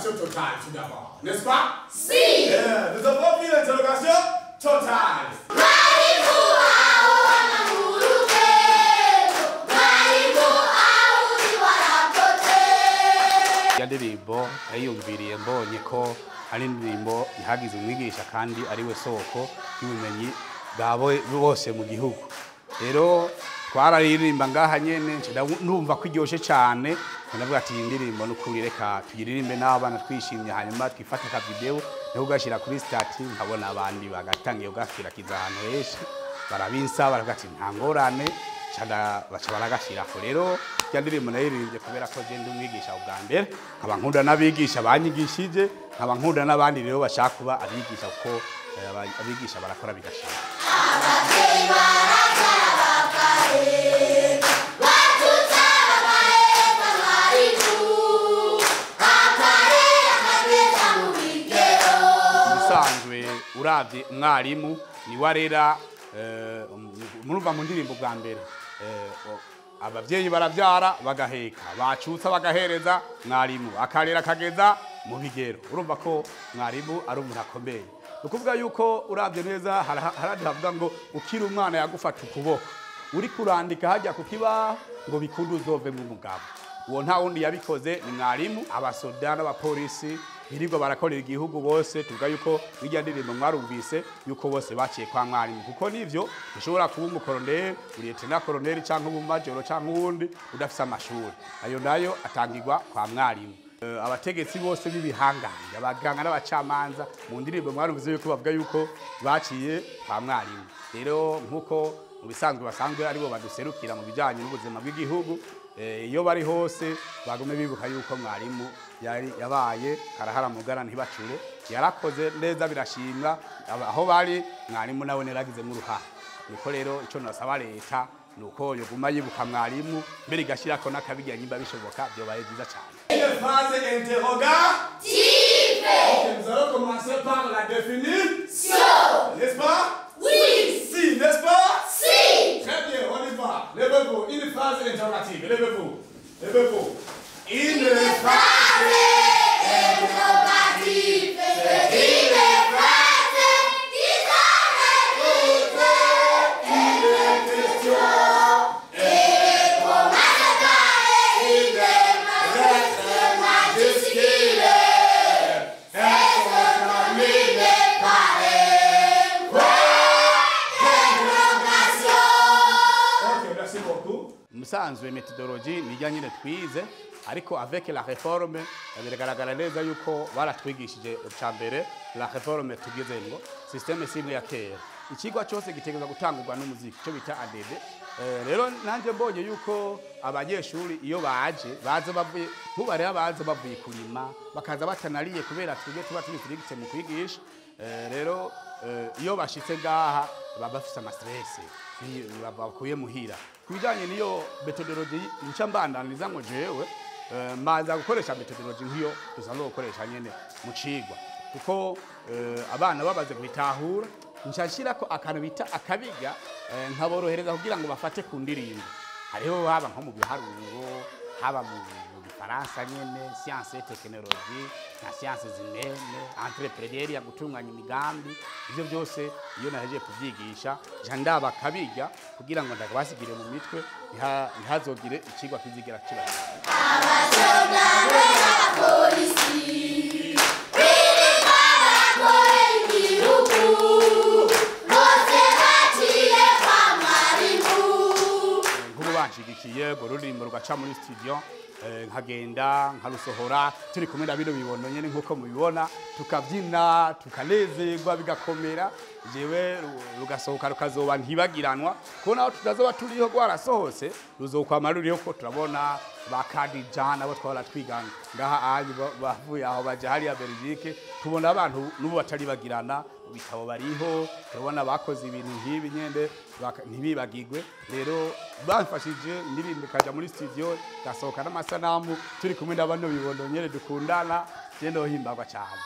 L'interrogation totale tout d'abord, n'est-ce pas? Si. Yeah, nous avons vu l'interrogation totale. Ya ndirimbo yayumviriye mbonye ko ari indirimbo ihagize umwigisha kandi ari we soko y'ubumenyi bwabo bose mu gihugu. Rero twararirimba ngaha nyene ndumva ko iryoshe cyane, ndavuga ati iyi ndirimbo n'ukuri reka tuyiririmbe n'abana twishimye, hanyuma twifate ka video niho ugashira kuri stati, nkabona abandi bagatangiye ugakirakiza ahantu henshi barabinsaba, baravuga ati nta ngorane, baca baragashirako. Rero ya ndirimbo nayiririmbye kubera ko je ndi umwigisha ubwa mbere, nkaba nkunda n'abigisha banyigishije, nkaba nkunda n'abandi rero bashaka kuba abigisha, kuko abigisha barakora bigashira. Abavyeyi baravyara bakaheka, batutsa bagaheka mwarimu, akarera akageza mu bigero. Ubusanzwe uravye umwarimu niwe arera, murumva mu ndirimbo bwa mbere abavyeyi baravyara bagaheka, bacutsa bagahereza mwarimu, akarera akageza mu bigero. Urumva ko mwarimu ari umuntu akomeye. Ukuvuga yuko uravye neza harandi havuga ngo ukiri umwana yagufata ukuboko uri kurandika hajya ku kibaho ngo bikunde uzove mu mugabo. Uwo nta wundi yabikoze ni mwarimu. Abasoda n'abapolisi birirwa barakorera igihugu bose, tuvuga yuko bijya ndirimbo mwarumvise yuko bose baciye kwa mwarimu, kuko nivyo ushobora kuba umukoroneri, lieutenant colonel canke umumajoro canke uwundi udafise amashuri, ayo nayo atangirwa kwa mwarimu. Abategetsi bose b'ibihangange, abaganga n'abacamanza, mu ndirimbo mwarumvise yuko bavuga yuko baciye kwa mwarimu. Rero nkuko mu bisanzwe basanzwe aribo baduserukira mu bijanye n'ubuzima bw'igihugu, iyo bari hose bagume bibuka yuko mwarimu yari yabaye karahara mugara ntibacure, yarakoze neza birashimwa aho bari, mwarimu nawe neragizemo uruhara. Niko rero ico nasaba leta nuko yoguma yibuka mwarimu mbere igashirako n'akabijya nyimba bishoboka, byobaye byiza cyane. Une phrase interrogative. Ok, nous allons commencer par la définition. N'est-ce pas? Oui. Si, n'est-ce pas? Si. Très bien, on y va. Levez-vous. Une phrase interrogative. Levez-vous. Levez-vous. Une phrase interrogative. C'est une phrase qui donne une question et commence par une lettre majuscule. C'est terminé par un point d'interrogation. Ok, merci beaucoup. Musanzwe methodologie nijya nyine twize, ariko avec la réforme biragaragara neza yuko baratwigishije cya mbere la réforme tugeze ngo système simwe ya kera, ikigwa cyose gitegerezwa gutangurwa n'umuziki cyo bita ADB. Rero nanje mbonye yuko abanyeshuri iyo baje baza bavuye nk'ubareba baza bavuye kurima bakaza batanariye kubera twebwe tuba turi strict mu kwigisha. Rero iyo bashitse ngaha baba bafise ama stress bakuye muhira. Kubijanye niyo methodology nca mbandaniza ngo jewe maza gukoresha methodology nk'iyo dusanzwe gukoresha nyene mu cigwa, kuko abana babaze kubitahura nca nshirako akantu bita akabiga, nkaborohereza kugira ngo bafate ku ndirimbo. Hariho haba nko mu biharuro, haba mu gifaransa nyene, science et technologie na sciences humaines, entrepreneuriat, gutunganya imigambi, ivyo byose iyo nahejeje kuvyigisha nca ndaba akabiga kugira ngo ndakabasigire mu mitwe, ntihazogire ikigwa kizigira kibazo. Abasoda n'abapolisi birirwa barakorera igihugu, bose baciye kwa mwarimu. Nk'ubu banshigikiye urwo ruririmbo rugaca muri studio, nkagenda nkarusohora turi kumwe na bino bibono nyene nkuko mubibona, tukabyina tukanezerwa bigakomera, jewe rugasohoka rukazoba ntibagiranwa, kuko naho tutazoba turiho rwarasohotse ruzokwama ruriho, ko turabona ba Kadija nabo twahora twiga ngaha ayi bavuye aho baja hariya Belgique, tubona abantu n'ubu batari bagirana mu bitabo bariho, turabona bakoze ibintu nk'ibi nyende ntibibagirwe. Rero bamfashije indirimbo ikaja muri studio gasohoka n'amasanamu turi kumwe na bano bibondo nyene dukundana, je ndohimbagwa cyane.